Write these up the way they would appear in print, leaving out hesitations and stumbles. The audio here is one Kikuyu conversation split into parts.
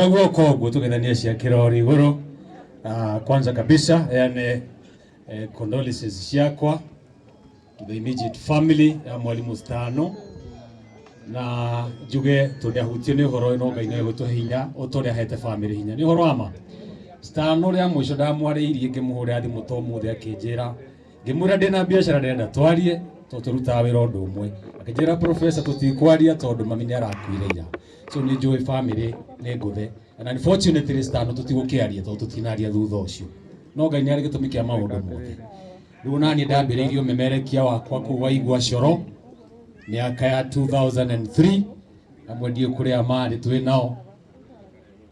Guoko ũguo tũgethanie cia kĩrori igũrũ. Kwanza kabisa yani condolences ciakwa to the immediate family ya mwalimu Stano na njuge tũrĩ ahutio nĩ ũhoro ũyũ no Ngai no egũtũhe hinya o ta ũrĩa ahete family hinya. Nĩ ũhoro wa ma. Stano rĩa mũico ndamwarĩirie ngĩmũhũrĩra thimũ ta ũmũthĩ akĩnjĩra ngĩmwĩra ndĩna biacara ndĩrenda twarie tondũ tũrutaga wĩra ũndũ ũmwe. Akĩnjĩra professor tũtikwaria tondũ mami nĩ arakuire ira. So nĩ njũĩ family nĩ ngũthe. And unfortunately Stano tũtigũkĩaria tondũ tũtinaria thutha ũcio. No Ngai nĩ arĩ gĩtũmi kĩa maũndũ mothe. Rĩu naniĩ ndambĩrĩirie ũmemerekia wakwa kũu Waigua Coro mĩaka ya 2003 amwe ndiũ kũrĩa marĩ twĩ nao.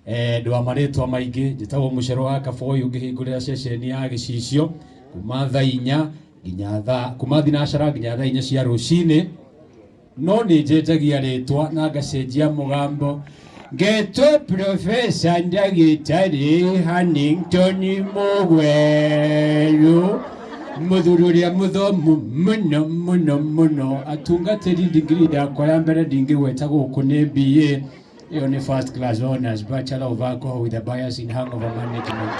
Ndĩ wa marĩtwa maingĩ, njĩtagwo Mũcero wa Kaboi ũngĩhingũrĩra ceceni ya Gĩcicio kuma thaa inya nginya thaa kuma thinacara nginya thaa inya cia rũcinĩ. No nĩ njenjagia rĩtwa na ngacenjia mũgambo ngetwo Profesa Ndagĩtarĩ Hannington Mũgwerũ, mũthuri ũrĩa mũthomu mũno mũno mũno, atungatĩri degree yakwa ya mbere ndingĩgweta gũkũ nĩ BA, ĩyo nĩ first class honors, Bachelor of Alcohol with a bias in hangover management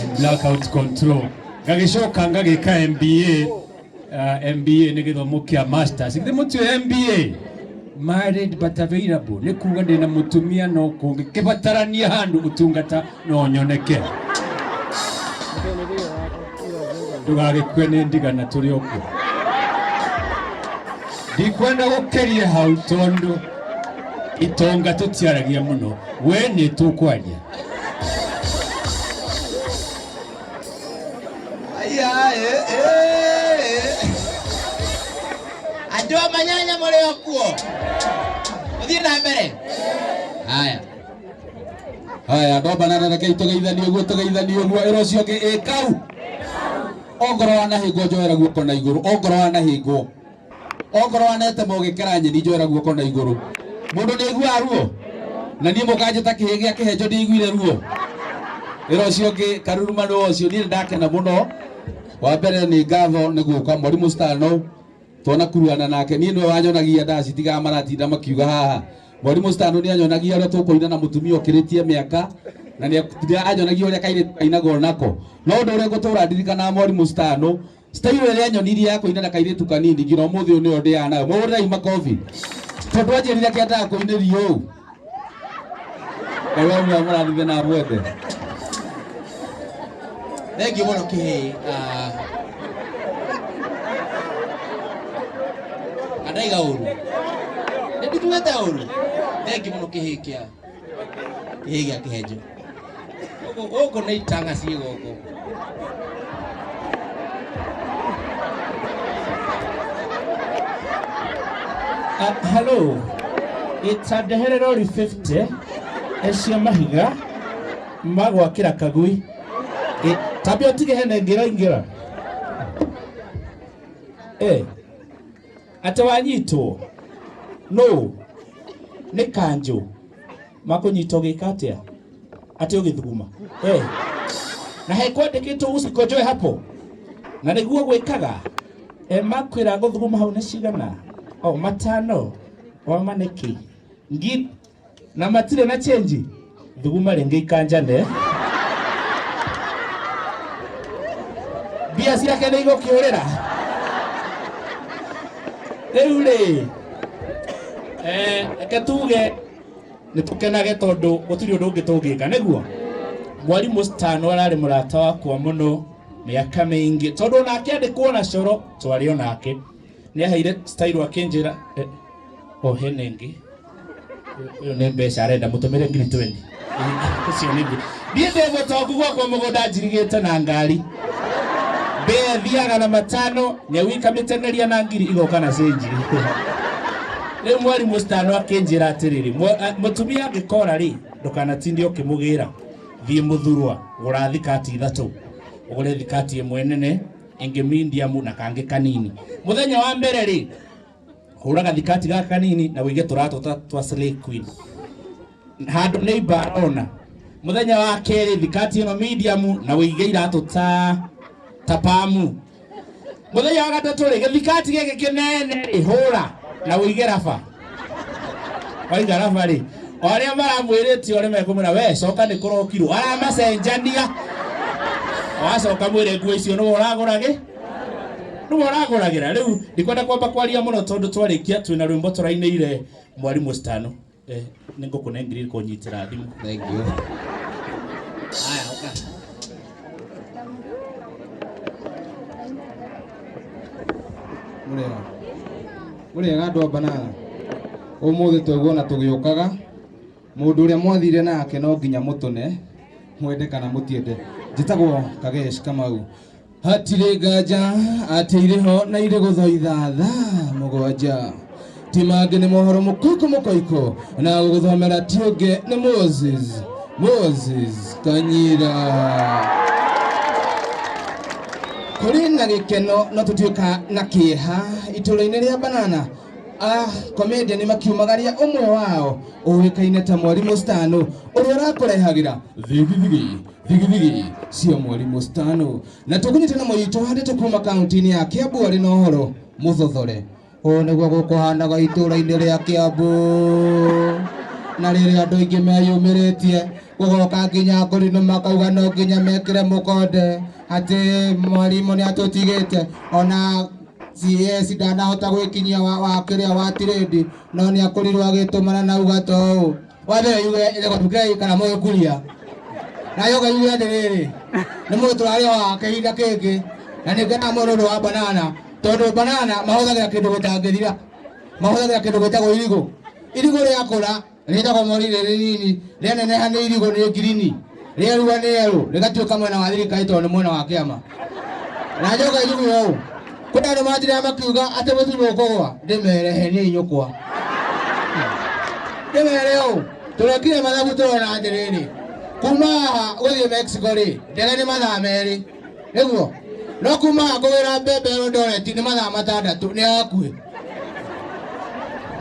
and blackout control. Ngagĩcoka ngagĩka MBA. MBA nĩ gĩthomo kĩa masters. Githĩ mũtiũĩ MBA? Married but available. Nĩ kuga ndĩna mũtumia no kũngĩkĩbatarania handũ ũtungata no nyoneke. Ndũgagĩkue nĩ ndigana tũrĩ o kuo. Ndikwenda gũkĩria hau tondũ itonga tũtiaragia mũno, we nĩ tũkwaria. Aya, eh, eh. Andũ a manyanya mũrĩ o kuo, mũthiĩ na mbere. Haya. Haya, andũ a banana, rekei tũgeithanie ũguo, tũgeithanie ũguo. Ĩra ũcio ũngĩ ĩ kau. Ongorwo wanahĩngwo njoera guoko na igũrũ. Ongorwo wanahĩngwo, ongorwo wanetema ũgĩkera nyeni njoera guoko na igũrũ. Mũndũ nĩ aiguaga ruo, na niĩ mũkanjĩta kĩhĩ gĩa kĩhenjo ndiaiguire ruo. Ĩra ũcio ũngĩ karuruma nĩ ũcio. Niĩ nĩ ndakena mũno. Wa mbere nĩ ngatho nĩ gũka mwarimũ Stano, twana kuruana nake. Niĩ nĩwe wanyonagia ndacitigaga maratinda makiuga haha. Mwarimũ Stano nĩ anyonagia ũrĩa tũkũina na mũtumia ũkĩrĩtie mĩaka, na nĩ anyonagia ũrĩa kairĩtu kainagwo nako. No ũndũ ũrĩa ngũtũra ndirikanaga mwarimũ Stano, style ĩrĩa anyonirie ya kũina na kairĩtu kanini nginya ũmũthĩ ũyũ nĩyo ndĩaga nayo. Mũhũrĩrei makobi tondũ anjĩrire kĩendaga kũinĩrio ũũ. Ngai wa muoyo amũrathime na amwende. Thengiũ mũno kĩhĩ. Andaiga ũru, nĩ ndituĩte ũru. Thengiũ mũno kĩhĩ kĩa kĩhĩ gĩa kĩhenjo. Gũkũ gũkũ nĩ itanga ciĩ gũkũ. Hello, ĩtandehere rori 50 cia mahiga ma gwakĩra kagui. Tambia ũtige hena ingĩra ingĩra. Atĩ wanyitwo no nĩ kanjũ makũnyita ũgĩka atĩa atĩ ũgĩthuguma na hekwandĩkĩtwo usikonjoe hapo na nĩguo gwĩkaga makwĩra gũthuguma hau nĩ cigana o matano wama nĩkĩ ngiri na matirĩ na chenji thuguma rĩngĩ ikanjane mbia ciake nĩ igũkĩũrĩra rĩu rĩ. Reke tuge nĩ tũkenage tondũ gũtirĩ ũndũ ũngĩ tũngĩka. Nĩguo mwarimũ Stano ararĩ mũrata wakwa mũno mĩaka mĩingĩ, tondũ onake andĩkwo na coro twarĩ onake. Nĩ aheire style akĩnjĩra o hena ĩngĩ ũyũ nĩ mbeca arenda mũtũmĩre ngiri 20 ũcio nĩ mbia. Niĩ ndĩ mũtongu, gwakwa mũgũnda njirigĩte na ngari, mbĩa thiaga na matano, nyau ikamĩteng'eria na ngiri igoka na cenji. Rĩu mwarimũ Stano akĩnjĩra atĩrĩrĩ, mũtumia angĩkora rĩ, ndũkanatinde ũkĩmũgĩra, thiĩ mũthurwa gũra thikati ithatũ, ũgũre thikati ĩmwe nene, ĩngĩ medium na kangĩ kanini. Mũthenya wa mbere rĩ, hũra gathikati gaka kanini na wĩige tũratũ twa Slay Queen handũ nĩ imbarona. Mũthenya wa kerĩ, thikati ĩno medium na wĩige iratũ ta pamu. Mũthenya wa gatatũ rĩ, gĩthikati gĩkĩ kĩnene rĩ, hũra na wĩige raba. Waiga raba rĩ, O arĩa maramwĩrĩte ũrĩa mekũmwĩra we coka nĩ kũrokirwo aramacenjania. Wacoka mwĩre nguo icio nĩwe ũragũragĩ nĩwe ũragũragĩra. Rĩu ndikwenda kwamba kwaria mũno tondũ twarĩkia twĩna rwĩmbo tũrainĩire Mwarimũ Stano. Nĩ ngũkũnengeri kũnyitĩra thimũ. Thank you. Haya, oka. Mũrĩega. Mũrĩega andũ a Banana. Ũmũthĩ twaiguo na tũgĩũkaga. Mũndũ ũrĩa mwathire nake no nginya mũtũne, mwende kana mũtiende. Njĩtagwo Kagesh Kamau. Hatirĩ nganja atĩ irĩ ho na irĩ gũthoitha thaa mũgwanja. Ti mangĩ nĩ mohoro mũkoiko mũkoiko na gũgũthomera ti ũngĩ nĩ Moses Kanyira. Kũrĩ na gĩkeno no tũtuĩka na kĩeha itũũra-inĩ rĩa Banana. Comedian makiumagaria ũmwe wao ũĩkaine ta Mwarimũ Stano ũrĩa ũrakũrehagĩra thigithigi thigithigi cia Mwarimũ Stano. Na tũkũnyita na mũyitũ wa ndeto kuma kaunti-inĩ ya Kiambu arĩ na ũhoro mũthothore. Ũũ nĩguo gũkũhanaga itũũra-inĩ rĩa Kiambu. Na rĩrĩa andũ aingĩ meyumĩrĩtie gũgoka nginya kũrinũ makauga no nginya mekĩre mũkonde atĩ mwarimũ nĩ atũtigĩte ona CS ndanahota gwĩkinyia wa kĩrĩa wa tirĩndi no nĩ akorirwo agĩtũmana na uga ta ũũ. Wa mbere yuge ĩgũtukei kana mũgĩkuria. Na yoga yuge atĩrĩrĩ, nĩ mũndũ tũrarĩ wa kĩhinda kĩngĩ na nĩ ngenaga mũno ũndũ wa Banana tondũ Banana mahũthagĩra kĩndũ gĩtangĩthira. Mahũthagĩra kĩndũ gĩtagwo irigũ. Irigũ rĩakũra rĩtagwo mori rĩrĩ rĩnini, rĩaneneha nĩ irigũ nĩ ngirini, rĩerua nĩ yerũ, rĩgatuĩka mwena wa thirikari tondũ nĩ mwena wa kĩama. Na njoka njuge ũũ, kwĩna andũ manjĩraga makiuga atĩ mũtu nĩũkũgũa, ndĩmere he niĩ nyũkwa. Ndĩmere ũũ, tũrekire mathabu tũrona atĩrĩrĩ, kuma haha gũthiĩ Mexico rĩ, ndege nĩ mathaa merĩ, nĩguo? No kuma haha kũgĩra mbembe Eldoret nĩ mathaa matandatũ, nĩ hakuhĩ.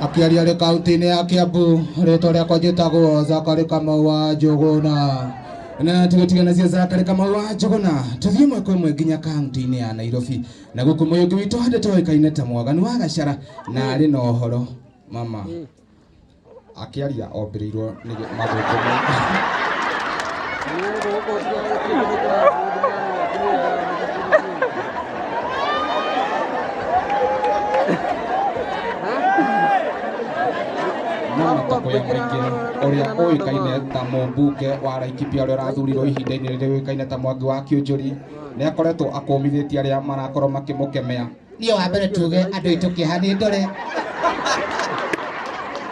Akĩaria arĩ kaunti-inĩ ya Kiambu, rĩtwa rĩakwa njĩtagwo Zakari Kamau wa Njũgũna. Na tũgĩtigana cia Zakari Kamau wa Njũgũna, tũthiĩ ĩmwe kwa ĩmwe nginya kaunti-inĩ ya Nairobi. Na gũkũ mũyũngĩ witũ handĩtwo oĩkaine ta Mwaganu wa Gachara na arĩ na ũhoro mama. Akĩaria ombĩrĩirwo nĩ mathũkũma. Na matakũya maingĩ ũrĩa ũĩkaine ta mũmbunge wa Laikipia ũrĩa ũrathurirwo ihinda-inĩ rĩrĩa ũĩkaine ta Mwangi wa Kĩũnjũri nĩ akoretwo akũmithĩtie arĩa marakorwo makĩmũkemea. Niĩ wa mbere tuge andũ aitũ kĩeha nĩ ndore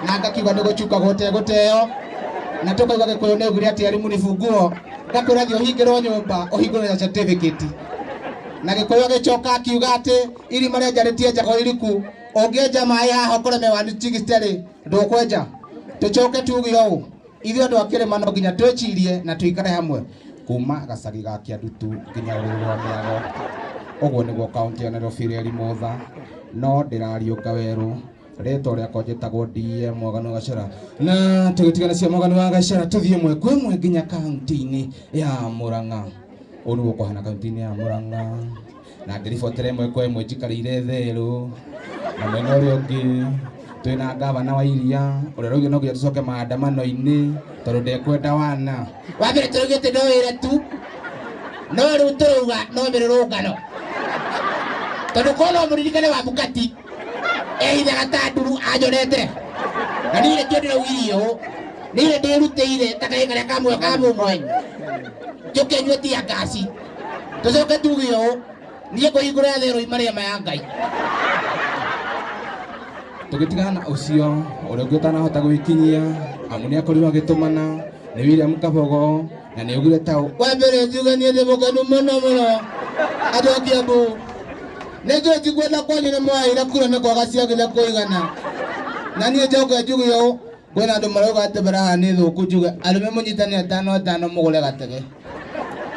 na ngakiuga nĩ gũcuka gũtegũteo na tũkauga Gĩkũyũ nĩ augire atĩ elimu ni funguo, ngakwĩra thiĩ ũhingĩrwo nyũmba ũhingũre na certificate. Na Gĩkũyũ agĩcoka akiuga atĩ irima rĩenja rĩtienjagwo iriku, ũngĩenja maĩ haha ũkore me 160 rĩ ndũkwenja. Tũcoke tuge ũũ, ithuĩ andũ a kĩrĩma no nginya twĩcirie na tũikare hamwe kuma gacagi ga Kĩandutu nginya rũrũ rwa Mĩago. Ũguo nĩguo kaunti ya Nairobi ĩrĩa Motha, no ndĩrariũka werũ. Rĩtwa rĩakwa njĩtagwo DM Mwaganu wa Gachara. Na tũgĩtigana cia Mwaganu wa Gachara tũthiĩ ĩmwe kwa ĩmwe nginya kaunti-inĩ ya Murang'a. Ũũ nĩguo kũhana kaunti-inĩ ya Murang'a. Na ngĩribotera ĩmwe kwa ĩmwe njikarĩire therũ. Na mwena ũrĩa ũngĩ twĩna gavana wa Iria ũrĩa ũraugire no nginya tũcoke maandamano-inĩ tondũ ndekwenda wana. Wa mbere tũraugĩte no wĩra tu, no rĩu tũrauga no mĩrũrũngano. Tondũ korwo no mũririkane wa Bukati ehithaga ta nduru anyorete. Na niĩ nĩkĩo ndĩraugire ũũ, niĩ ndĩrutĩire ta kahĩĩ karĩa kamwe ka mũmwe njũke nyue tear gas. Tũcoke tuge ũũ, niĩ ngũhingũra therũ marĩa maya Ngai. Tũgĩtigana na ũcio ũrĩa ũngĩ ũtanahota gwĩkinyia amu nĩ akorirwo agĩtũmana nĩ William Kabogo na nĩ augire ta ũũ. Wa mbere njuge niĩ ndĩ mũkenu mũno mũno andũ a Kiambu. Nĩ njũĩ ti kwenda kwanyu nĩ mwaheire kura nĩ kwaga ciagire kũigana. Na niĩ njoke njuge ũũ, kwĩna andũ marauga atĩ bara nĩ thũku, njuge arũme mũnyitane atano atano mũgũre gatege.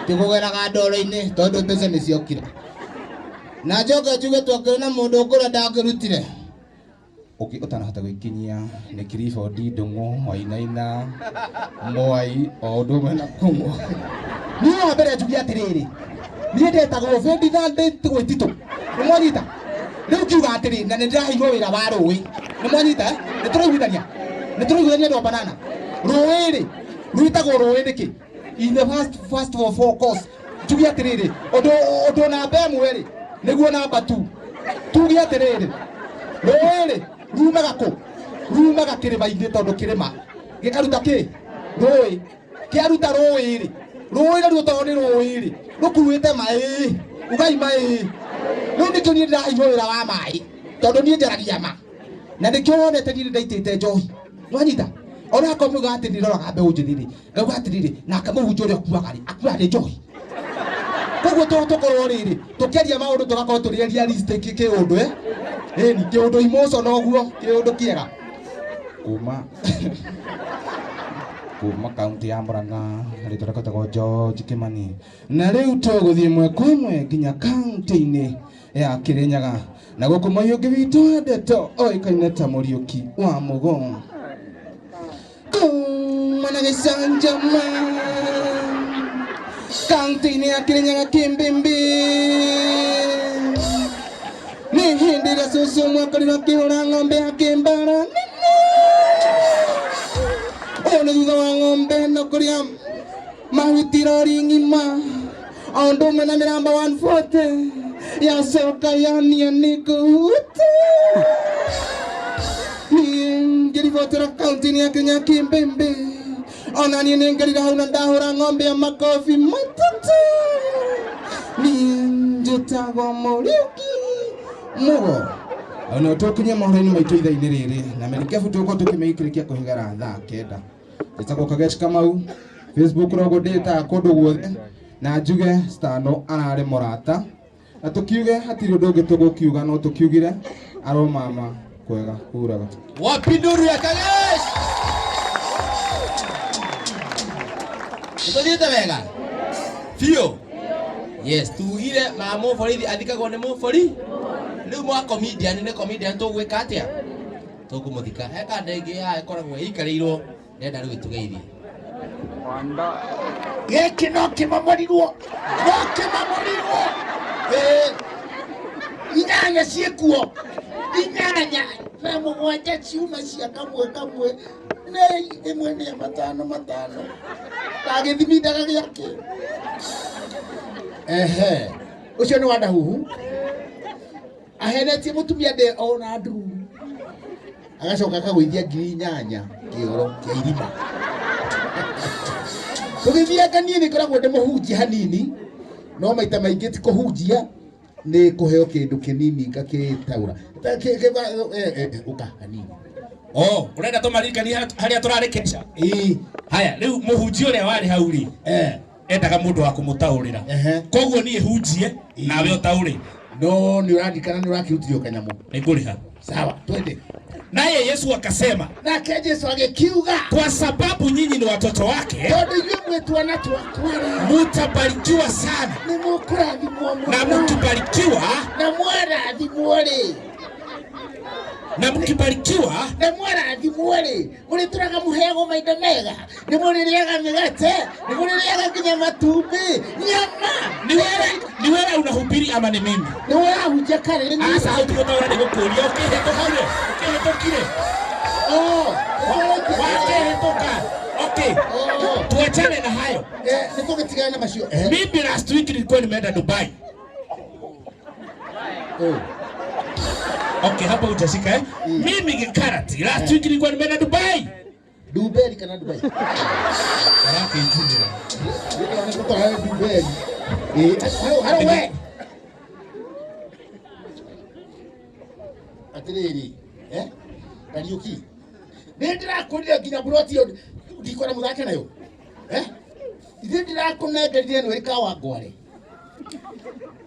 Ti kũgeraga ndoro-inĩ tondũ mbeca nĩ ciokire. Na njoke njuge twakĩrĩ na mũndũ ũkũrĩa ndakĩrutire. Ũngĩ ũtanahota gwĩkinyia nĩ Clifford Ndung'u Wainaina Mwai o ũndũ ũmwe na Kũng'ũ. Niĩ wa mbere njuge atĩrĩrĩ, niĩ ndetagwo Bendi na ndĩtagwo Nĩ mwanyita? Rĩu ngiuga atĩrĩ, na nĩ ndĩraheirwo wĩra wa rũĩ. Nĩ mwanyita, eh? Nĩ tũraiguithania? Nĩ tũraiguithania andũ a Banana? Rũĩ rĩ rwĩtagwo rũĩ nĩkĩ? In the first of all course, njuge atĩrĩrĩ, ũndũ namba ĩmwe rĩ nĩguo namba 2. Tuge atĩrĩrĩ, rũĩ rĩ rumaga kũ? Rumaga kĩrĩma-inĩ, tondũ kĩrĩma gĩkaruta kĩ? Rũĩ. Kĩaruta rũĩ rĩ, rũĩ naruo tondũ nĩ rũĩ rĩ rũkuĩte maĩ, ugai maĩ. Rĩu nĩkĩo niĩ ndĩraheirwo wĩra wa maĩ, tondũ niĩ njaragia ma, na nĩkĩo wonete niĩ nĩndaitĩte njohi. Nĩwanyita? Ona akorwo muga atĩ nĩndoraga mbeũ njĩthĩ rĩ, ngauga atĩrĩrĩ, nake mũhunjia ũrĩa ũkuaga rĩ, akuaga nĩ njohi. Koguo tũkorwo rĩrĩ tũkĩaria maũndũ tũgakorwo tũrĩ realistic kĩũndũ, eh? Ĩni kĩũndũ emotional ũguo, kĩũndũ kĩega. Kuma kaunti ya Murang'a, rĩtwa rĩakwa rĩtagwo George Kimani, na rĩu tũgũthiĩ ĩmwe kwa ĩmwe nginya kaunti-inĩ ya Kirinyaga, na gũkũ mũiyũngi witũ wa ndeto oĩkaine ta Mũriũki wa Mũgo. Kuma na gĩcanjama kaunti-inĩ ya Kirinyaga Kĩmbĩmbĩ, nĩ hĩndĩ ĩrĩa cũcũ mwakorirwo akĩhũra ng'ombe ya kĩmbara nene. Ũyũ nĩ thutha wa ng'ombe ĩno kũrĩa mahuti rori ng'ima o ũndũ ũmwe na mĩramba 140 yacoka yania nĩ kũhuta. Niĩ ngĩribotera kaunti-inĩ ya Kirinyaga Kĩmbĩmbĩ, ona niĩ nĩ ngerire hau na ndahũra ng'ombe ya makobi matatũ. Niĩ njĩtagwo Mũriũki Mũgo. No tũkinye mohoro-inĩ maitũ ithaa-inĩ rĩrĩ na merikebu tũgũkorwo tũkĩmĩikĩrĩkia kũhĩgara thaa 9. Njĩtagwo Kageci Kamau, Facebook noguo ndĩtaga kũndũ guothe, na njuge Stano ararĩ mũrata, na tũkiuge hatirĩ ũndũ ũngĩ tũgũkiuga, no tũkiugire aromama kwega kuraga. Wapi nduru ya Kagesh? Nĩtũthiĩte wega biũ. Yes, tugire ma mũborithi athikagwo nĩ mũbori. Rĩu mwa comedian nĩ comedian tũgwĩka atĩa? Tũkũmũthika. He kanda ĩngĩ haha ĩkoragwo ĩikarĩirwo, ndĩrenda rĩu ĩtũgeithie. Gĩkĩ no kĩmamorirwo, no kĩmamorirwo. Inyanya ciĩkuo, inyanya na mũgwanja ciuma cia kamwe kamwe, nĩ ĩmwe nĩ ya matano matano, ndagĩthimindaga gĩake. Ehe, ũcio nĩ Wandahuhu ahenetie mũtumia ndĩ ona ndururu, agacoka akagũithia 8,000 kĩoro kĩa irima. Tũgĩthianga niĩ nĩ ngoragwo ndĩ mũhunjia hanini, no maita maingĩ ti kũhunjia, nĩ kũheo kĩndũ kĩnini ngakĩtaũra. Ũka hanini. Oh, ũrenda tũmaririkanie harĩa tũrarĩ kesha? Ĩĩ. Haya, rĩu mũhunjia ũrĩa warĩ hau rĩ, endaga mũndũ wa kũmũtaũrĩra. Koguo niĩ hunjie, nawe ũtaũre. No nĩ ũrandikana nĩ ũrakĩrutire kanyamũ. Nĩngũrĩha. Sawa, twende. Naye Yesu akasema, nake Yesu agĩkiuga, kwa sababu nyinyi ni watoto wake, tondũ inyuĩ mwĩ twana twakwa-rĩ, mutabarikiwa sana, nĩ mũkũrathimwo mũno, na mkibarikiwa, na mwarathimwo-rĩ, na mkibarikiwa, na mwarathimwo-rĩ, mũrĩtũraga mũheagwo maindo mega, nĩ mũrĩrĩaga mĩgate, nĩ mũrĩrĩaga nginya matumbĩ, nyama. Ni wewe unahubiri ama ni mimi? Ni wewe unahunjia kare, ni mimi. Asa hau tũgũtaũra nĩ gũkũria, ũkĩhĩtũkire, ũkĩhĩtũkire. Oh, wakĩhĩtũka. Okay. Oh. Tuachane na hayo. Nĩ tũgĩtigana na macio. Mimi last week nilikuwa nimeenda Dubai. Oh. Okay, hapo utashika, eh? Mimi Gikarati last week nilikuwa nimeenda Dubai. Dubeli kana Dubai? Haraka injini. Dubeli. Halo, halo we. Atiriri, eh? Kariuki. Nĩ ndĩrakũrire nginya buroti ĩyo ndikwenda mũthake nayo. Ithuĩ ndĩrakũnengerire ĩno ĩrĩ Kawangware.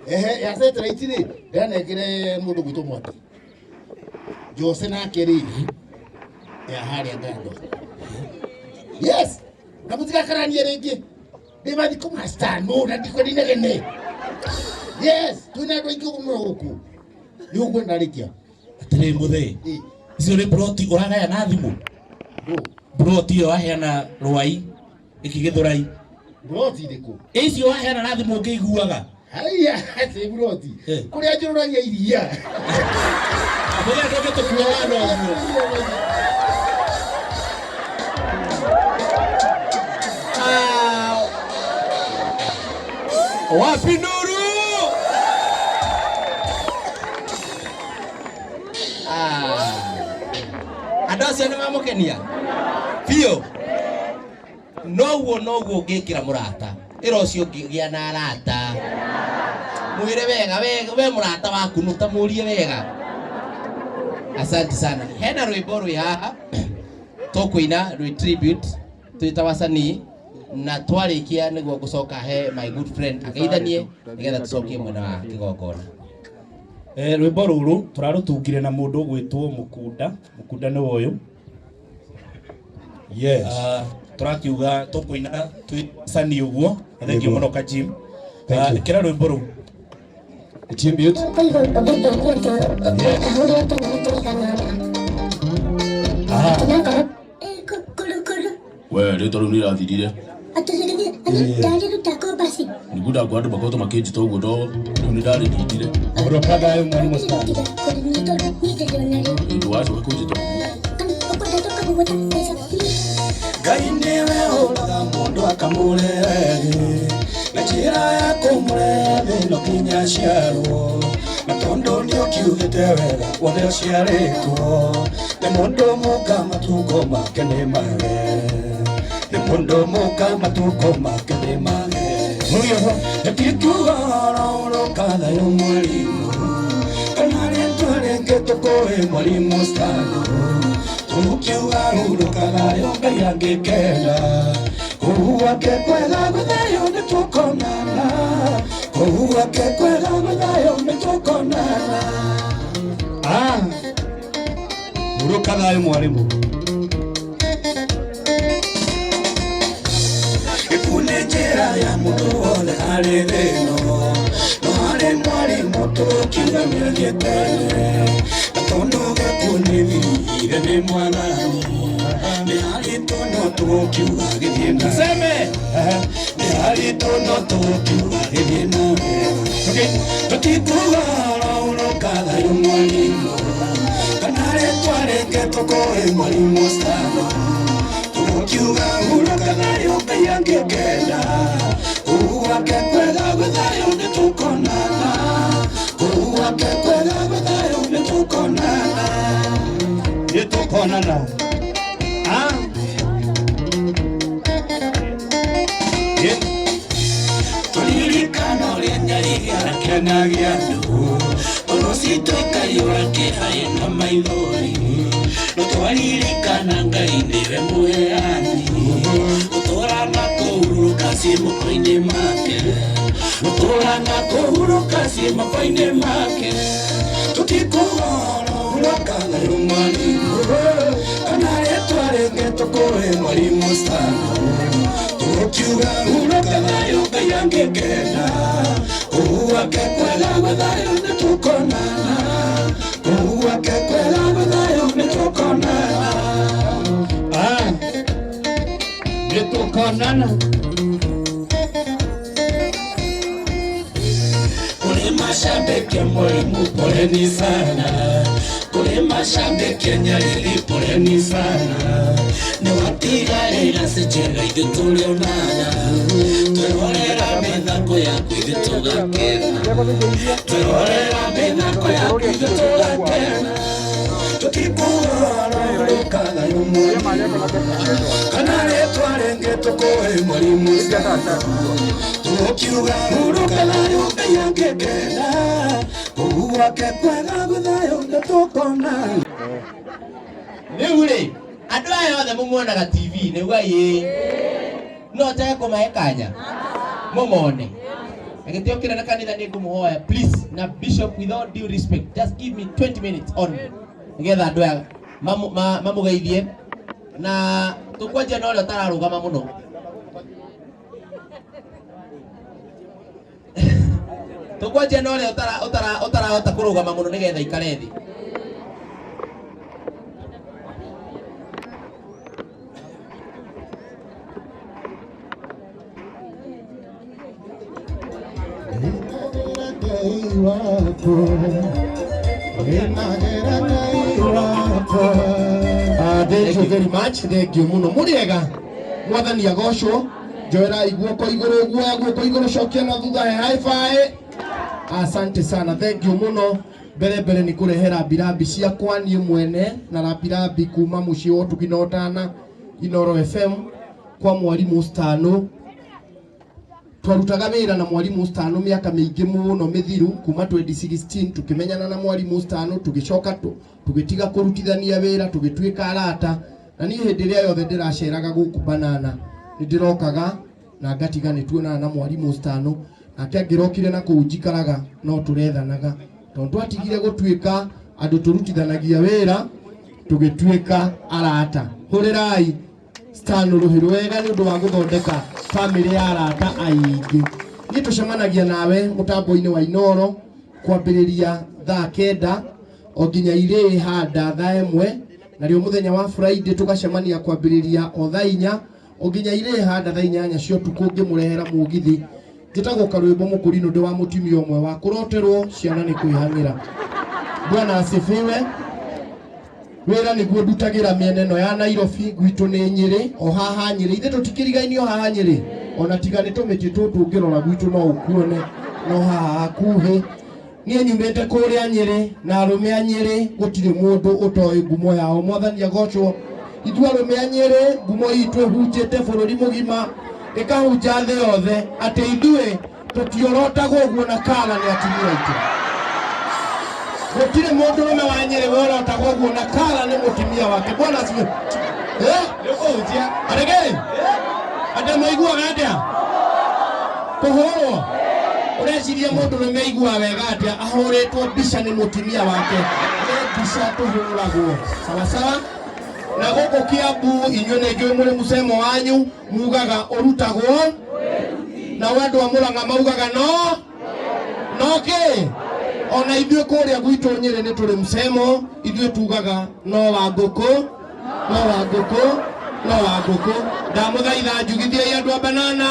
Ehe, ya satellite rĩ, ndĩranengere mũndũ gwitũ Mwaki. Jose nake rĩ, ya harĩa Ngando. Yes, na mũtigakaranie rĩngĩ. Ndĩ mathiko ma Stano na ndikwenda inegene. Yes, twĩna andũ aingĩ mũno gũkũ. Nĩ ũkwenda rĩkia. Atĩrĩ mũthee, icio nĩ ploti ũragaya na thimũ? Ploti ĩyo waheana Rwai, ĩkĩgĩthũrai. Ploti ĩrĩkũ? Icio waheana na thimũ ũngĩiguaga. Haiya, ti ploti. Kũrĩa njũrũragia iria. Mũthee ndũngĩtũkua wana ũguo. Wapi nuru? Ah. Andũ acio nĩ mamũkenia biũ. Noguo noguo ũngĩkĩra mũrata ĩra ũcio ũngĩgĩa na arata mwĩre wega we, we mũrata waku nũ tamũrie wega. Asante sana. Hena rwĩmbo rwĩ haha tũkũina rwĩ tribute twĩ ta wasanii na twarĩkia nĩguo ngũcoka he my good friend ageithanie nĩgetha tũcokie mwena wa kĩgongona. Rwĩmbo rũrũ tũrarũtungire na mũndũ ũgwĩtwo Mukunda. Mukunda nĩ ũyũ. Yes. Tũrakiuga tũkũina twĩ sani ũguo. Na thank you Nĩguo. mũno Kajim. Thank you. Ĩkĩra rwĩmbo rũu. Tribute. We rĩtwa rĩu nĩ rĩrathirire. Nĩguo ndakwa andũ makoretwo makĩnjĩta ũguo no rĩu nĩ ndarĩnindire. Hurũka thayũ mwarimũ Stanley. Ndũgacoke kũnjĩta ũguo. Ngai nĩwe ũraga mũndũ akamũrehe na njĩra ya kũmũrehe thĩ no nginya aciarwo na tondũ nĩũkiugĩte wega wothe ũciarĩtwo nĩ mũndũ mũka matukũ make nĩ mage nĩ mũndũ mũka matukũ make nĩ mage ĩtikuga ũrũka thayũ mwarimũ kana rĩtwa rĩngĩ tũkũĩ mwarimũ Stanley tũkiuga hurũka thayũ Ngai angĩkenda kũu gwake kwega gwĩ thayũ nĩtũkonana kũu gwake kwega gwĩ thayũ nĩtũkonana. Ah. Hurũka thayũ mwarimũ. Gĩkuũ nĩ njĩra ya mũndũ wothe arĩ thĩ ĩno no harĩ mwarimũ tũkiuga nĩathiĩ tene na tondũ gĩkuũ nĩ thirire nĩ mwathani nĩ haritũ no tũgũkiuga gĩthiĩ na Tuseme. nĩ haritũ no tũgũkiuga gĩthiĩ na tũtikuga hurũka thayũ mwarimũ kana rĩtwa rĩngĩ tũkũĩ mwarimũ Stanley tũgũkiuga hurũka thayũ Ngai angĩkenda kũu gwake kwega gwĩ thayũ nĩtũkonana kũu gwake kwega gwĩ thayũ nĩtũkonana Nĩtũkonana. Ah. Yeah. Tũririkana ũrĩa Nyarĩrĩ akenagia andũ ngoro citũ ikaiyũra kĩeha na maithori no twaririkana Ngai nĩwe mũheani gũtũra na kũhurũka ciĩ moko-inĩ make gũtũra na kũhurũka ciĩ moko-inĩ make tũtikuga hurũka thayũ mwarimũ kana rĩtwa rĩngĩ tũkũĩ mwarimũ Stanley tũkiuga hurũka thayũ Ngai angĩkenda kũu gwake kwega gwĩ thayũ nĩtũkonana kũu gwake kwega gwĩ thayũ nĩtũkonana. Ah. Nĩtũkonana. Kũrĩ mashabiki mwarimũ poleni sana kũrĩ mashabiki Nyarĩrĩ poleni sana nĩwatigarĩra ci njega ithuĩ tũrĩonana twĩrorera mĩthako yaku ithuĩ tũgakena twĩrorera mĩthako yaku ithuĩ tũgakena tũtikuga hurũka thayũ mwarimũ kana rĩtwa rĩngĩ tũkũĩ mwarimũ Stanley tũkiuga hurũka thayũ Ngai angĩkenda kũu gwake kwega gwĩ thayũ nĩtũkonana. Rĩu rĩ andũ aya othe mũmuonaga TV nĩguo ĩ no njage kũmahe kanya mũmone na gĩtĩo kĩnene kanitha nĩ ngũmũhoya please na bishop with all due respect just give me 20 minutes only nĩgetha andũ aya mamũgeithie na tũkwanjia na ũrĩa ũtararũgama mũno. Tũkwanjia na ũrĩa ũtarahota kũrũgama mũno nĩgetha ikare thĩ. Thank you very much. Thank you muno. Mũrĩega. Mwathani agocwo. Njoerai guoko igũrũ, guoya guoko igũrũ, cokia na thutha, he high five. Asante sana, thank you muno. Mbere mbere nĩ kũrehe rambirambi ciakwa niĩ mwene na rambirambi kuma mũciĩ wa ũtugi na ũtana Inoro FM kwa mwarimũ Stano. Twarutaga wĩra na mwarimũ Stano mĩaka mĩingĩ mũno mĩthiru, kuma 2016 tukimenyana na mwarimũ Stano, tũgĩcoka tũgĩtiga kũrutithania wĩra, tũgĩtuĩka arata. Na niĩ hĩndĩ ĩrĩa yothe ndĩraceraga gũkũ Banana nĩ ndĩrokaga na ngatiga nĩ tuonana na mwarimũ Stano, nake angĩrokire na kũu njikaraga no tũrethanaga, tondũ twatigire gũtuĩka andũ tũrutithanagia wĩra tũgĩtuĩka arata. Hũrĩrai Stano rũhĩ rwega nĩ ũndũ wa gũthondeka bamĩrĩ ya arata aingĩ. Niĩ tũcemanagia nawe mũtambo-inĩ wa Inoro kwambĩrĩria thaa 9 o nginya irĩ handa thaa 1, narĩo mũthenya wa Friday tũgacemania kwambĩrĩria o thaa 4 o nginya irĩ handa thaa 8 cia ũtukũ ngĩmũrehera mũgithi. Njĩtagwo Karwĩmbo Mũkũrinũ, ndĩ wa mũtumia ũmwe wa kũroterwo ciana nĩ kwĩhang'ĩra. Bwana asifiwe. Wĩra nĩguo ndutagĩra mĩena ĩno ya Nairobi, gwitũ nĩ Nyĩrĩ, o haha Nyĩrĩ. Ithuĩ tũtikĩrigainio haha Nyĩrĩ, ona tiga nĩ tũmĩtĩ tũtũ ũngĩrora gwitũ no ũkuone, no haha hakuhĩ. Niĩ nyumĩte kũrĩa Nyĩrĩ na arũme a Nyĩrĩ gũtirĩ mũndũ ũtoĩ ngumo yao. Mwathani agocwo. Ithuĩ arũme a Nyĩrĩ ngumo itũ ĩhunjĩte bũrũri mũgima, ĩkahunja thĩ yothe atĩ ithuĩ tũtiorotagwo ũguo na kara nĩ atumia aitũ. Gũtirĩ mũndũrũme wa Nyĩrĩ worotagwo ũguo na kara nĩ mũtumia wake. Bwana asifiwe. Arege andũ maiguaga atĩa kũhũrwo? Ũreciria mũndũrũme aiguaga wega atĩa ahũrĩtwo mbica nĩ mũtumia wake? Nĩ mbica tũhũragwo sawasawa. Na gũkũ Kiambu inyuĩ nĩ njũĩ mũrĩ mũcemo wanyu mugaga ũrutagwo, nao andũ a Mũrang'a maugaga no no kĩ. Ona ithuĩ kũrĩa gwitũ Nyĩrĩ nĩ tũrĩ mũcemo, ithuĩ tugaga no wa ngũkũ, no wa ngũkũ, no wa ngũkũ. Ndamũthaitha njugithiai andũ a Banana.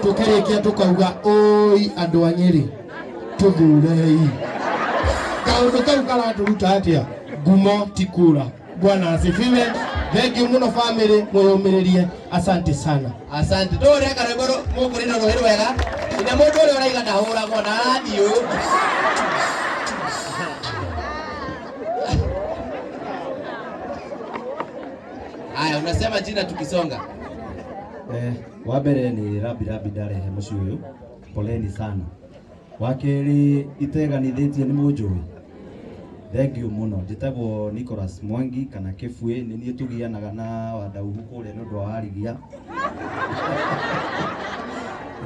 Tũkĩrĩkia tũkauga ũi andũ a Nyĩrĩ tũthurei. Kaũndũ kau karatũruta atĩa? Ngumo ti kura. Bwana asifiwe. Thank you muno family, mwĩyũmĩrĩrie. Asante sana. Asante. Ndũreka karwĩmbo mũkũrinũ rũhĩ rwega. Nginya mũndũ ũrĩa ũraiga ndahũragwo na arathiĩ ũyũ. Haya, unasema jina tukisonga. Wa mbere nĩ rambi rambi ndarehe mũciĩ ũyũ, poleni sana. Wa kerĩ iteganithĩtie nĩ mũnjũĩ, thank you mũno. Njĩtagwo Nicholas Mwangi kana Kĩbuĩ, nĩ niĩ tũgianaga na Wandauhu kũrĩa nĩ ũndũ wa Warigia.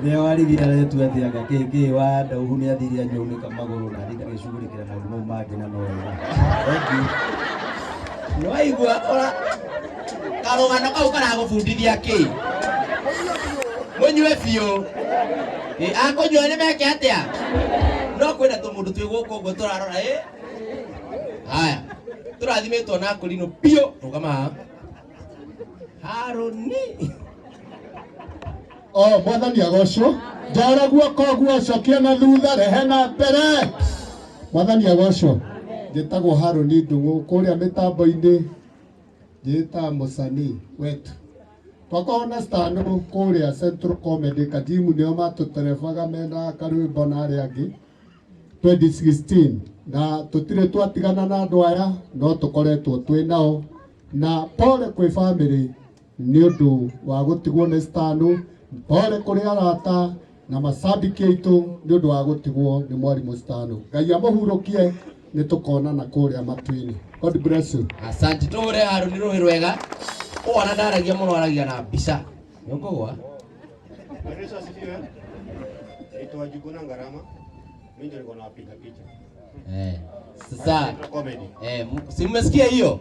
Rĩrĩa Warigia aretua atĩ anga kĩ kĩ Wandauhu nĩ athire anyũnĩka magũrũ na athiĩ agĩcugurĩkĩra maũndũ mau mangĩ na no wega. Thank you. Nĩwaigua ũra karũgano kau karagũbundithia kĩ? Mũnyue biũ. Akũnyua nĩ meke atĩa? No kwĩna tũmũndũ twĩ gũkũ ũguo tũrarora ĩ. Haya, tũrathimĩtwo na Akũrinũ biũ. Rũgama haha. Harũni. O mwathani agocwo. Njara guoko guo cokia na thutha rehe na mbere. Mwathani agocwo. Njĩtagwo Harũni Ndung'u kũrĩa mĩtambo-inĩ njĩtaga mũsanii wetu. Twakorwo na Stano kũrĩa Central Comedy Kajimu nĩo matũterebaga mena karwĩmbo na arĩa angĩ 2016 na tũtirĩ twatigana na andũ aya no tũkoretwo twĩ nao, na pole kwĩ family nĩ ũndũ wa gũtigwo nĩ Stano, pole kũrĩ arata na macambiki aitũ nĩ ũndũ wa gũtigwo nĩ mwarimũ Stano. Ngai amũhurũkie, nĩ tũkonana kũrĩa matu-inĩ. God bless you. Asante. Tũhũre Harũni rũhĩ rwega. Ũũ ona ndaragia mũno, aragia na mbica. Nĩ ũkũgwa? Yesu asifiwe. Naitwa Juguna Ngarama. Mimi ndio nilikuwa nawapiga picha. Sasa Comedy. Si mmesikia hiyo?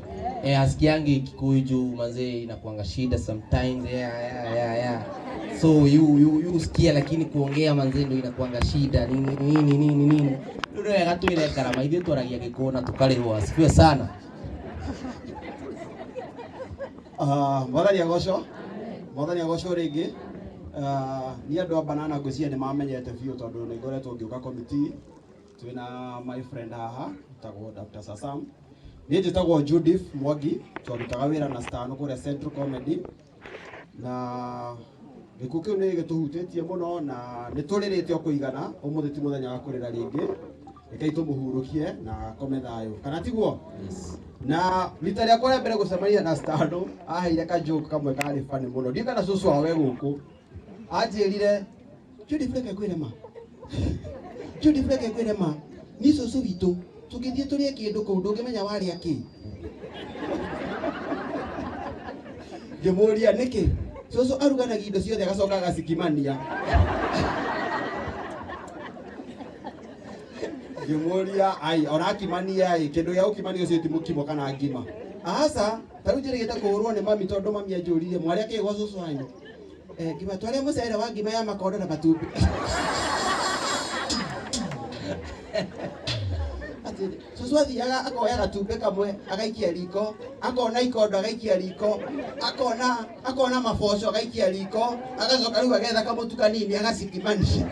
Asikiangi Kikuyu juu manze inakuanga shida sometimes. Yeah. So you sikia lakini kuongea manze ndio inakuanga shida. Nini nini nini nini. Ndio wega twire Ngarama, ithuĩ twaragia Gĩkũyũ na tũkarĩhwo. Asifiwe sana. Mwathani agocwo. Mwathani agocwo rĩngĩ. Niĩ andũ a Banana ngwĩciria nĩ mamenyete biũ tondũ nĩ ngoretwo ngĩũka committee. Twĩna my friend haha, etagwo Dr. Sasam. Niĩ njĩtagwo Judith Mwangi, twarutaga wĩra na Stano kũrĩa Central Comedy, na gĩkuũ kĩu nĩ gĩtũhutĩtie mũno na nĩ tũrĩrĩte o kũigana. Ũmũthĩ ti mũthenya wa kũrĩra rĩngĩ, rekei tũmũhurũkie na akome thayũ, kana tiguo? Na rita rĩakwa rĩa mbere gũcemania na Stano, aheire ka joke kamwe karĩ funny mũno. Ndiũĩ kana cũcũ wao e gũkũ. Anjĩrire, "Judith, reke ngwĩre ma, Judith, reke ngwĩre ma, niĩ cũcũ witũ tũngĩthiĩ tũrĩe kĩndũ kũu ndũngĩmenya warĩa kĩ." Ngĩmũria nĩkĩ. Cũcũ aruganagia indo ciothe agacoka agacikimania. Ngĩmũria, ai, ona akimania ĩ, kĩndũ gĩa gũkimania ũcio ti mũkimo kana ngima? Aca, ta rĩu njĩrĩgĩte kũhũrwo nĩ mami tondũ mami anjũririe, "Mwarĩa kĩ gwa cũcũ wanyu?" "Eh, ngima, twarĩa mũcere wa ngima ya makondo na matumbĩ." Atĩ cũcũ athiaga akoya gatumbĩ kamwe agaikia riko, akona ikondo agaikia riko, akona maboco agaikia riko, agacoka rĩu agetha kamũtu kanini agacikimania.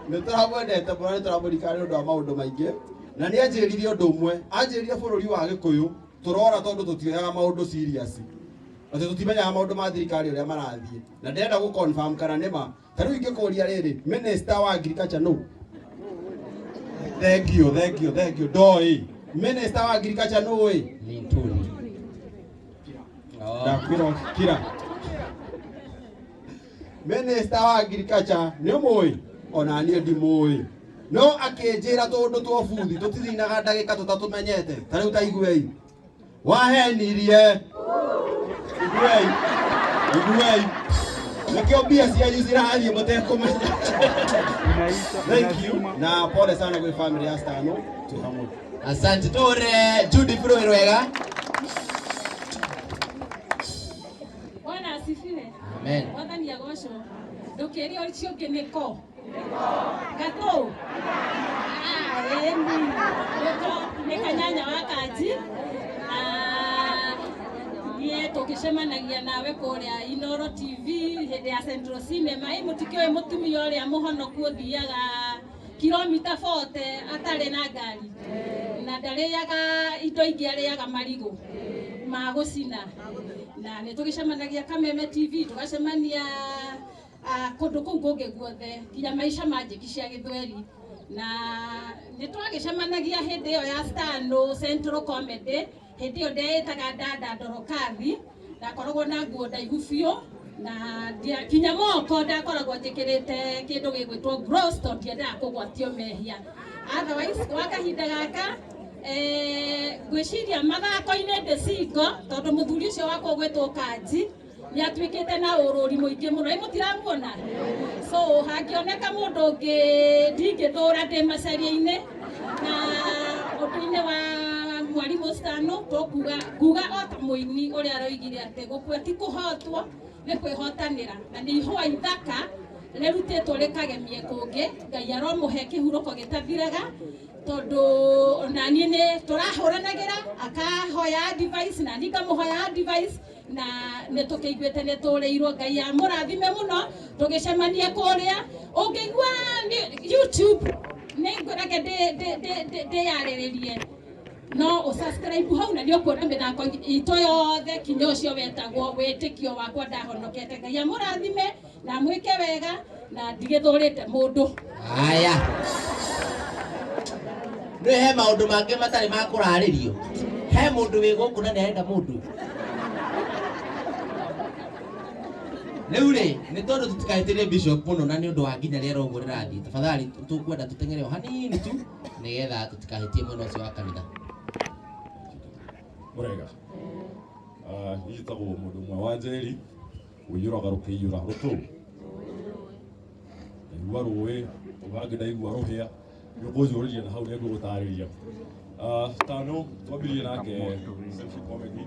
Nĩ tũramwendete mũno, nĩ tũramũririkana nĩ ũndũ wa maũndũ maingĩ. Na nĩ anjĩrire ũndũ ũmwe, anjĩrire bũrũri wa Gĩkũyũ tũrora tondũ tũtioyaga maũndũ serious, atĩ tũtimenyaga maũndũ ma thirikari ũrĩa marathiĩ. Na ndĩrenda gũ confirm kana nĩ ma. Ta rĩu ingĩkũria rĩrĩ, minister wa agriculture nũ? Thank you, thank you, thank you. Ndoĩ minister wa agriculture nũ ĩ? Linturi. Ndakwĩra kira. Minister wa agriculture nĩ ũmũĩ? Ona niĩ ndimũĩ, no akĩnjĩra tũndũ twa buthi tũtithinaga ndagĩka tũtatũmenyete. Ta rĩu ta iguei, wahenirie, iguei, iguei, nĩkĩo mbia cianyu cirathiĩ mũtekũmenya. Thank you na pole sana gwĩ family ya Stano, twĩ hamwe. Asante, tũhũre Judith rũĩ rwega. Bwana asifiwe. Amen. Mwathani agocwo. Ndũkĩrie ũcio ũngĩ nĩko. Gatũ. Ah, ĩni. Nĩko nĩ kanyanya wa kanji. Na niĩ tũgĩcemanagia nawe kũrĩa Inoro TV hĩndĩ ya Central Cinema. Ĩ mũtikĩũĩ mũtumia ũrĩa mũhonoku ũthiaga kilomita 40 atarĩ na ngari na ndarĩaga indo ingĩ, arĩaga marigũ ma gũcina. Na nĩ tũgĩcemanagia Kameme TV, tũgacemania kũndũ kũu kũngĩ guothe, nginya maica ma njĩki cia gĩthweri. Na nĩ twagĩcemanagia hĩndĩ ĩyo ya Stano Central Comedy. Hĩndĩ ĩyo ndeĩtaga Dada Dorokathi, ndakoragwo na nguo ndaihu biũ na kinya moko ndakoragwo njĩkĩrĩte kĩndũ gĩgwĩtwo gloves tondũ ndiendaga kũgwatio mehia. Otherwise, gwa kahinda gaka, ngwĩciria mathako-inĩ ndĩ single tondũ mũthuri ũcio wakwa ũgwĩtwo Kanji nĩ atuĩkĩte na ũrũri mũingĩ mũno. Ĩ mũtiramuona? So hangĩoneka mũndũ ũngĩ ndingĩthũra ndĩ macaria-inĩ. Na ũndũ-inĩ wa mwarimũ Stano, tũkuga nguga o ta mũini ũrĩa aroigire atĩ gũkua ti kũhotwo, nĩ kwĩhotanĩra, na nĩ ihũa ithaka rĩrutĩtwo rĩkagemie kũngĩ. Ngai aromũhe kĩhurũko gĩtathiraga, tondũ ona niĩ nĩ tũrahũranagĩra, akahoya advice na niĩ ngamũhoya advice, na nĩ tũkĩiguĩte nĩ tũrĩirwo. Ngai amũrathime mũno, tũgĩcemanie kũrĩa. Ũngĩigua YouTube nĩ ngũreke ndĩyarĩrĩrie, no ũsubscribe hau na nĩ ũkuona mĩthako itũ yothe kinya ũcio wetagwo Wĩtĩkio Wakwa Ndahonokete. Ngai amũrathime na amwĩke wega, na ndigĩthũrĩte mũndũ. Haya, nĩ he maũndũ mangĩ matarĩ ma kũrarĩrio. He mũndũ wĩ gũkũ na nĩ arenda mũndũ rĩu rĩ, nĩ tondũ tũtikahĩtĩrie bishop mũno, na nĩ ũndũ wa nginya rĩera ũguo rĩrathiĩ, tafadhali tũkwenda tũteng'ere o hanini tu nĩgetha tũtikahĩtie mwena ũcio wa kanitha. Mũrega. Niĩ njĩtagwo mũndũ ũmwe wa Njeri, ũiyũraga rũkĩiyũra rũtũ. Ndaigua rũĩ, ũgangĩ ndaigua rũhĩa, nĩ ũkũnjũrĩria na hau nĩ ngũgũtarĩria. Tano twambirie nake Central Comedy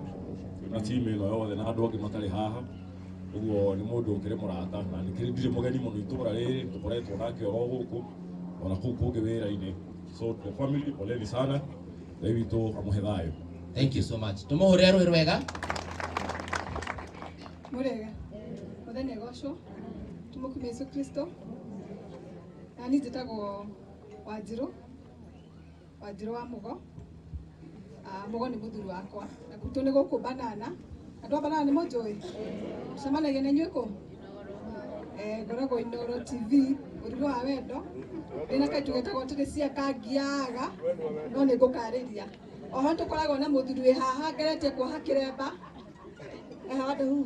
na team ĩno yothe na andũ angĩ matarĩ haha. Ũguo nĩ mũndũ ũkĩrĩ mũrata na nĩkĩrĩ ndirĩ mũgeni mũno itũra rĩrĩ, tũkoretwo nake oro gũkũ ona kũu kũngĩ wĩra-inĩ. So the family, poleni sana. Ngai witũ amũhe thayũ. Thank you so much, tũmũhũrĩre rũĩ rwega. Murega, Mwathani agocwo. Tumukumie Yesu Kristo. Na niĩ njĩtagwo Wanjirũ. Wanjirũ wa Mũgo. Mũgo nĩ mũthuri wakwa na gwitũ nĩ gũkũ Banana. Andũ a Banana nĩ mũnjũĩ? Tũcemanagia na inyuĩ kũ? Ngoragwo Inooro TV, ũrugo wa wendo. Ndĩna kaitũ getagwo atĩrĩ cia kangiaga, no nĩ ngũkarĩria. Oho nĩ tũkoragwo na mũthuri wĩ haha ngeretie kuoha kĩremba. Eha wandũ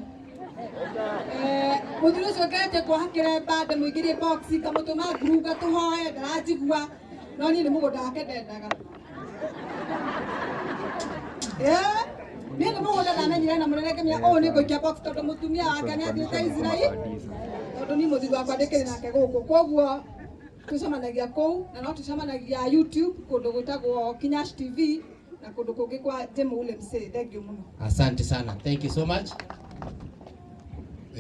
Mũthuri ũcio ngeretie kuoha kĩremba ndĩmũingĩrie box ngamũtũma ngurunga tũhoe ndaranjigua no niĩ nĩ mũgũnda wake ndendaga. Niĩ nĩ mũgũnda ndamenyire na mũnene ngĩmenya ũyũ nĩ ngũikia box tondũ mũtumia wake nĩ athiĩte Israel tondũ niĩ mũthuri wakwa ndĩkĩrĩ nake gũkũ koguo tũcemanagia kũu na no tũcemanagia YouTube kũndũ gwĩtagwo Kinyash TV na kũndũ kũngĩ kwa Jemo ule msee. Thank you mũno. Asante sana, thank you so much.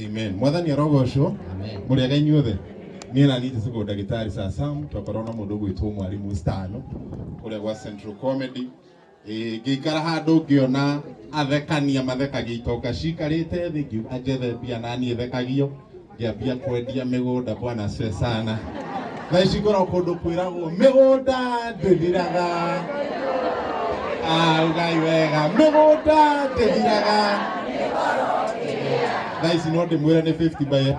Amen. Mwathani arogocwo. Mũrĩega inyuothe. Niĩ na niĩ njĩtagwo ndagĩtarĩ Sir Sam, twakorwo na mũndũ ũgwĩtwo Mwalimu Stano kũrĩa gwa Central Comedy. Ĩĩ, ngĩikara handũ ngĩona athekania mathekagia itonga cikarĩte thĩ, ngiuga njethe mbia na niĩ thekagio, ngĩambia kwendia mĩgũnda. Bwana asifiwe sana. Thaa ici ngoragwo kũndũ kwĩragwo mĩgũnda ndĩthiraga. Ah, ugai wega, mĩgũnda ndĩthiraga. Thaa ici no ndĩmwĩre nĩ 50 by